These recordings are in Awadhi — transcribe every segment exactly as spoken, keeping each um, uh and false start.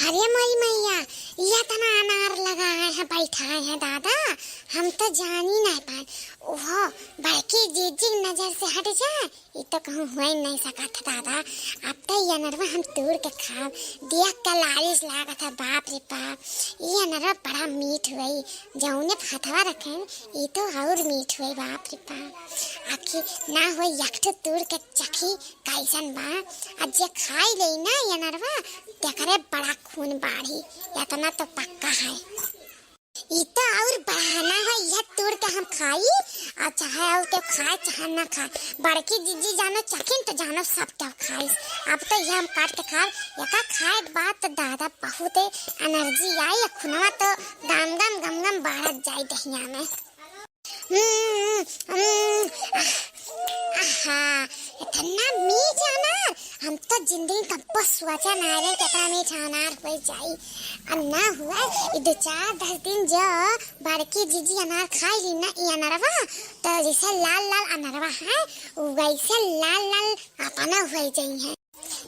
अरे मोरी मैया, ये तना अनार लगाए हैं, बैठाए हैं दादा, हम तो जानी नहीं पाए। ओहो, बड़की जीजी नजर से हट जाए, ये तो कहूँ हुआ ही नहीं सकत है दादा। अब तो ये अनरवा हम तूर के खाब, देख के लालिस लागत है, बाप रे बाप। ये अनरवा बड़ा मीठ हुई, जौने फतवा रखे हैं, ये तो और मीठ हुई, बाप रे बाप। आखिर ना हो, एक ठो तूर के चखी कैसन बा। आ जे खाई लेई ना ये अनरवा, तेकरे बड़ा खून बाढ़ी, इतना तो पक्का है। ई तो और बढ़ाना है, यह तूर के हम खाई, आ चाहे और केहू खाए चाहे ना खाए। बड़की जीजी जानो चखिन तो जानो सब केहू खाइस। अब तो यह हम काट के खाब, एका खाए के बाद तो दादा बहुत एनर्जी आई, आ खूनवा तो गम गम गम गम बाढ़त जाई दहिया में। हम्म, हम्म, आह, आहा, इतना मीठ अनार, हम तो जिंदगी में कब्बो सोचा ना रहे कि इतना मीठ अनार हो जाई। और ना हुआ, ये दो चार दस दिन जो बड़की जीजी अनार खाई ली ना, ये अनरवा, तो जैसे लाल लाल अनरवा है, वैसे लाल लाल अपना हो जाई है।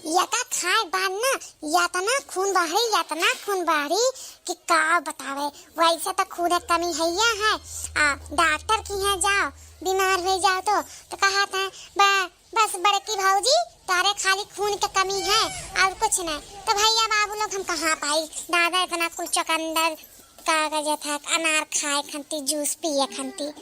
यका खाए बाद ना यतना खून बाढ़ी, यतना खून बाढ़ी कि का बतावे। वैसे तो खून के कमी हैया है, आ डॉक्टर की यहाँ जाओ, बीमार हो जाओ तो, तो कहत है, "बा-, बस बड़की भौजी, तारे खाली खून के कमी है और कुछ नहीं।" तो भैया बाबू लोग हम कहाँ पाई दादा इतना कुल चुकंदर, का कहत है, अनार खाए खंती, जूस पिए खंती।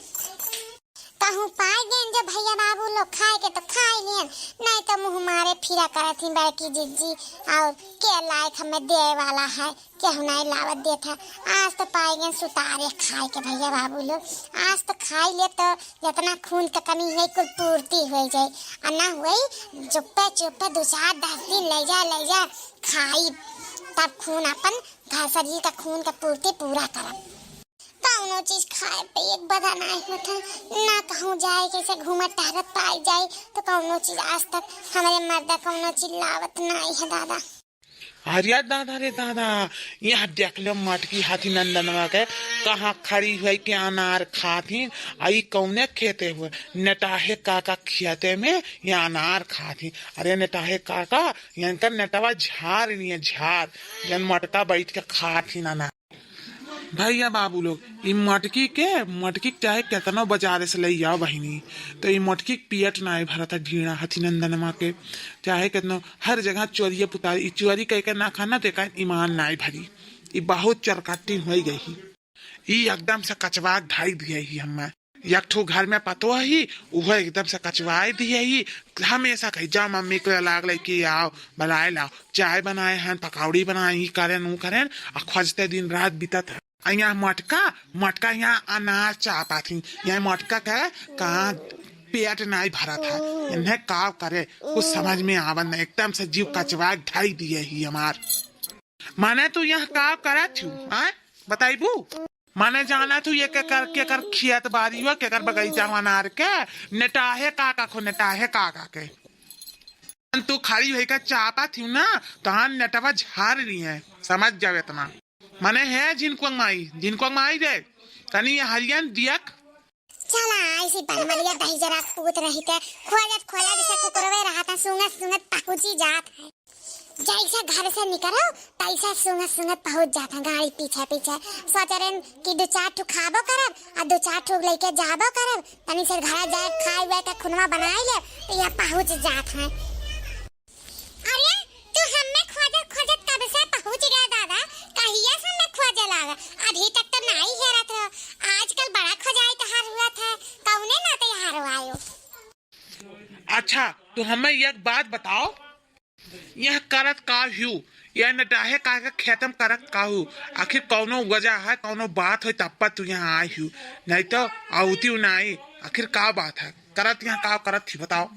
कहूँ पाए गए जो भैया बाबू लोग खाए के तो खाए लियन, नहीं तो मुँह मारे फिरा करत ही बड़की जिज्जी, और के लायक हमें देवे वाला है, केहू नहीं लावत देत है। आज तो पाए गए सुतारे खाए के भैया बाबू लोग, आज तो खाई ले तो जितना खून के कमी है कुल पूर्ति हो जाए, और ना हुई चुप्पे चुप्पे दो चार दस दिन ले जा ले जा खाई, तब खून अपन घर शरीर का खून का पूर्ति पूरा करब। कौनो चीज खाए पे एक बदा नाई होत है, ना कहूँ जाए कैसे घूमत टहरत पाई जाए, तो कौनो चीज आज तक हमारे मर्दा कौनो चीज लावत नाई है दादा। अरे दादा रे दादा, यहाँ देख लो मटकी हाथी नंदनवा के कहाँ खड़ी हुई के अनार खात ही। आई कौने खेते हुए? नेटाहे काका खेते में ये अनार खात ही। अरे नेटाहे काका, इनकर नेटवा झार नहीं है, झार। जन मटका बैठ के खात ही ना ना। भैया बाबू लोग, ई मटकी के, मटकी के चाहे केतनो बाजारे से लई आओ बहिनी, तो ई मटकी के पेट नाई भरत है, ढीणा हथी नंदनमा के। चाहे केतनो हर जगह चोरिये पुतारी, ई चोरी कह के ना खाना, तो एका ईमान नाई भरी। ई बहुत चरकट्टी होई गई ही। ई एकदम से कचवा के ढाई दिए ही हमें। एक ठो घर में पतो ही, उहो एकदम से कचवाई दिए ही। हमेशा कही, "जा मम्मी के लाग लेके आओ, बुलाए लाओ, चाय बनाए हन, पकौड़ी बनाए ही, करेन ऊ करेन।" आ खोजते दिन रात बीतत है। आ यहाँ मटका, मटका यहाँ अनार चापत ही, यहाँ मटका के कहाँ पेट नाई भरत है। इन्हें का करे, कुछ समझ में आवत नहीं, एकदम से जीव कचवा के ढाई दिए ही हमार। माने तू यहाँ का करत हूँ, आय? बताइबू? माने जाना तू ये के कर, के कर खेत बारी हुआ, के कर बगीचा हुआ अनार के, नेटाहे काका खो, नेटाहे काका के। तू खड़ी होई के चापत हूँ ना, तहान नेटवा झार रही है, समझ जाओ इतना। माने है झिनकुआ माई, झिनकुआ माई रे, तनी ये हरियन दियक। चला, ऐसी बनमरिया दही जरा पूत रही के, खोजत खोजत से कुकुरवे रहा था, सूंघत सूंघत पहुँची जात है। जैसे घर से निकलो, तैसे सूंघत सूंघत पहुँच जात है गाड़ी पीछे पीछे। सोच रहे कि दो चार ठो खाबो करब, आ दो चार ठो लेके जाबो करब, तनी से घर जाए, खाए हुए के खुनवा बनाए ले, तो ये पहुँच जात है। अरे, तू हमें खोजत खोजत कब से पहुँच गया दादा? कहिया से हमें खोजे लागा? अभी तक तो नाई हेरत रहो। आजकल बड़ा खोजाई तहार हुआ था, कौने नाते यहाँ आयो? अच्छा, तू हमें एक बात बताओ, यह करत का हूँ? यह नटाहे का के खेतम करत का हूँ? आखिर कौनो वजह है, कौनो बात हो तब पर तू यहाँ आई हूँ, नहीं तो आउती हूँ नाई। आखिर का बात है, करत यहाँ का करत थी बताओ?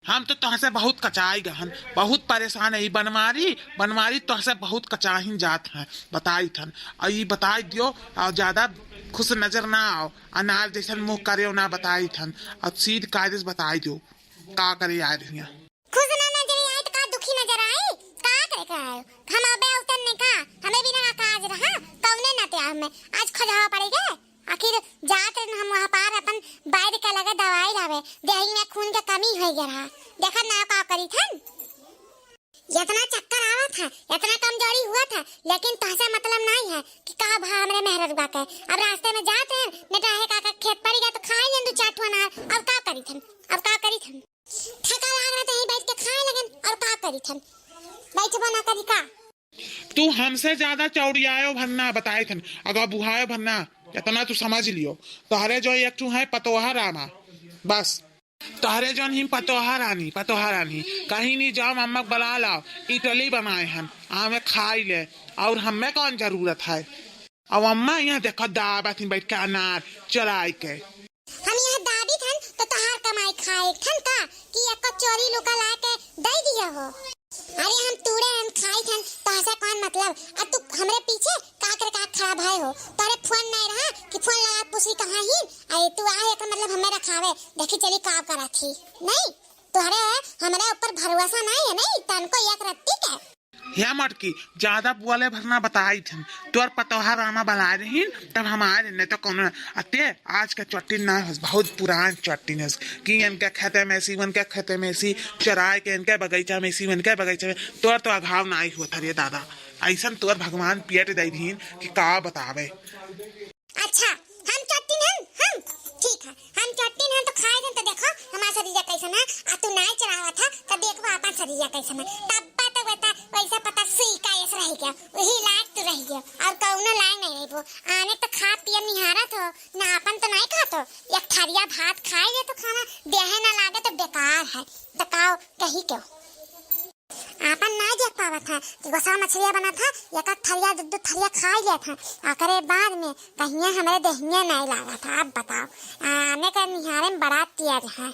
हम तो तोहसे बहुत कचाई गहन, बहुत परेशान है। ई बनवारी, बनवारी तोहसे बहुत कचाहिन जात है, बताई थन। और ई बताई दियो, और ज्यादा खुश नजर ना आओ, अनार जैसन मुँह करे ना बताई थन, और सीध कायदे से बताई दियो, का करे आए रहिया। खुश ना नजर आई तो का दुखी नजर आई? का करे के आयो? हम अबे उतन ने का? हमें बिना का काज रहा? कौने नाते आयो मैं? आज खोजावा पड़ेगा? आखिर जात रहन हम वहाँ पार अपन वैद्य के लगे दवाई लावे, देही में खून के कमी होई गया रहा। देखत ना का करी थन? इतना चक्कर आवत है, इतना कमजोरी हुआ था। लेकिन तोहसे मतलब नाहीं है कि का भा हमरे मेहररुआ के। अब रास्ते में जात हैं, नेटाहे काका के खेत पड़ी गया तो खाई लेन दू चार ठो अनार। अब का करी थन, अब का करी थन? थका लाग रहा तो यहीं बैठ के खाए लगन, और का करी थन? बैठबो ना करी का? तू हमसे ज्यादा चौड़ियायो भर ना, बताए थन, अगर बुहायो भर ना, इतना तू समझ लियो। तोहरे जो एक ठू है पतोहा रामा, बस। तोहरे जौन ही पतोहा रानी, पतोहा रानी, कहीं नहीं जाओ, अम्मा के बुला लाओ, इडली बनाए हन, आवे खाई ले, और हमें कौन जरूरत है? अब अम्मा यहाँ देखो दाबत ही बैठ के अनार चुराई के। हम यहाँ दाबी थन तो तोहार कमाई खाए थन का, कि एको चोरी लुका ला के दे दिया हो? अरे हम तूड़े हम खाई थन, तोहसे कौन मतलब? अब तू हमरे पीछे का करे का खड़ा भय हो? तोहरे फोन नहीं रहा कि फोन लगा पूछी कहाँ ही? अरे तू आ एकर मतलब हमें रखावे, देखी चली का करा थी। नहीं, तोहरे हमरे ऊपर भरोसा नहीं है, नहीं तनको एक रत्ती के। हे मटकी, ज्यादा बोले भर ना बताई थन। तोर पतोहा रामा बलाए रहीन, तब हम आए रहे, नहीं तो कौनो। अते आज का चट्टी ना होस, बहुत पुरान चट्टी होस। कि इनके खेते में सी, उनके खेते में सी, चराए के इनके बगीचा में सी, उनके बगीचा में। तोर तो अघाव ना आई हुआ था रे दादा। ऐसन तोर भगवान पियट दे दीन कि का बतावे। अच्छा, हम चट्टिन हन, हम? ठीक है, हम चट्टिन हन तो खाए दिन तो देखो हमार शरीर कैसन है, आ तू नाई चलावा था तो देखबो अपन शरीर कैसन है। तब तो बता, वैसा पता सुई का ऐस रह गया, वही लायक तू रह गया, और कौनो लायक नहीं रहबो। आने तो खा पिए निहारत हो, ना अपन तो नहीं खात हो, एक थरिया भात खाए ले तो खाना देहे ना लागे तो बेकार है, तो काओ कही क्यों? आपन नाई देख पावत है कि गोसवा मछलिया बनत है, एक एक थरिया, दू दू थरिया खाई लेत है, ओकरे बाद में कहिया हमरे देहिया नाई लागत है। अब बताओ, आने का निहारे में बड़ा तेज है।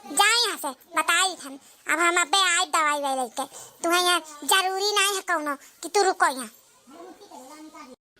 जा यहाँ से, बताई हम, अब हम अबे आई दवाई वाई लेके। तुम्हें यहाँ जरूरी नाई है कौनो कि तू रुको यहाँ।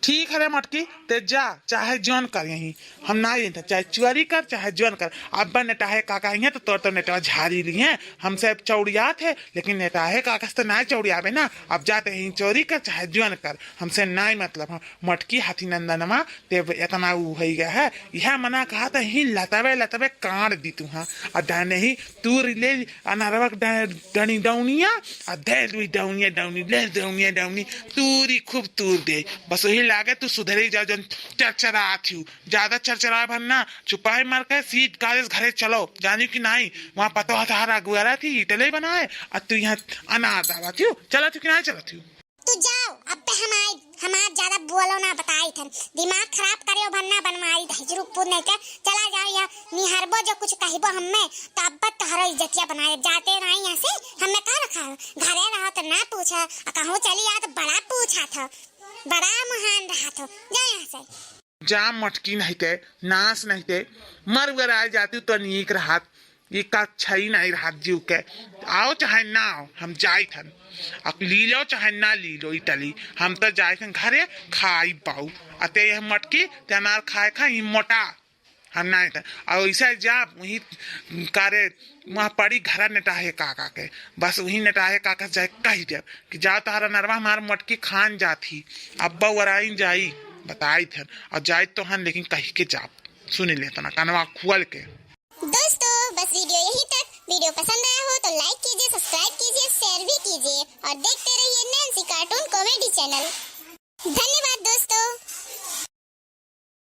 ठीक है रे मटकी, ते जा, चाहे जौन कर यहीं, हम ना यहीं, चाहे चोरी कर, चाहे जौन कर। अब नेटाहे काका अइहें तो तोर तो नेटवा झारी लिहें। हमसे अब चौड़ियात है, लेकिन नेटाहे काका से तो ना चौड़ियाबे ना। अब जाते ही चोरी कर, चाहे जौन कर, हमसे ना मतलब है। मटकी हाथी नंदनमा, ते इतना ऊ होइ गया है, यह मना कहा तो ही लतवे लतवे काट दी तू, हाँ। और दाने ही तूर ले अनरवा के डा-, डनी डौनिया, आ दे दुई डौनिया डौनी, ले डौनिया डौनी, तूरी खूब तूर दे। बस वही लागे तू सुधरी जाओ, जन चरचरात हूँ। ज्यादा चरचराए भर ना, चुपाई मार के सीट कालेज घरे चलो। जानी कि नाई, वहाँ पतोह तोहार अगुआरा थी, इटले बनाए, आ तू यहाँ अनार दावा थी। चला थी कि नाई चला थी? तू जाओ, अब पे हम आई, हमार ज्यादा बोलो ना बताई थन। दिमाग खराब करे हो भन्ना बनमारी दहिजरू पूत नहीं के। चला जाओ, यहाँ निहरबो जो कुछ कहबो हमें, तो अब तोहरो इज्जतिया बनाए। जाते नहीं यहाँ से, हमें का रखा है? घरे रहो तो ना पूछा, आ कहूँ चली आ तो बड़ा पूछा था, बड़ा महान रहा था। जाओ यहाँ से। जा मटकी नहीं ते, नास नहीं ते, मर गराए जाती तो नीक रहत। ये का छई नहीं रहत जीव के। आओ चाहे ना आओ, हम जाइत हन। अब ली लो चाहे ना ली लो इटली, हम तो जाइत हन घरे खाई पाऊ। अते यह मटकी ते अनार खाए खा ही मोटा। हम नहीं था। और ऐसा जा वही कारे वहाँ पड़ी घरा नेटाहे काका के। बस वही नेटाहे काका से जाए कही देब कि जाओ तोहरा नरवा हमार मटकी खान जात ही। अब्बा वराइन जाई, बताइत हन। और जाइत तो हन लेकिन कही के जाब। सुन ले तना कनवा खोल के। दोस्तों, बस वीडियो यहीं तक। वीडियो पसंद आया हो तो लाइक कीजिए, सब्सक्राइब कीजिए, शेयर भी कीजिए और देखते रहिए नैन्सी कार्टून कॉमेडी चैनल। धन्यवाद।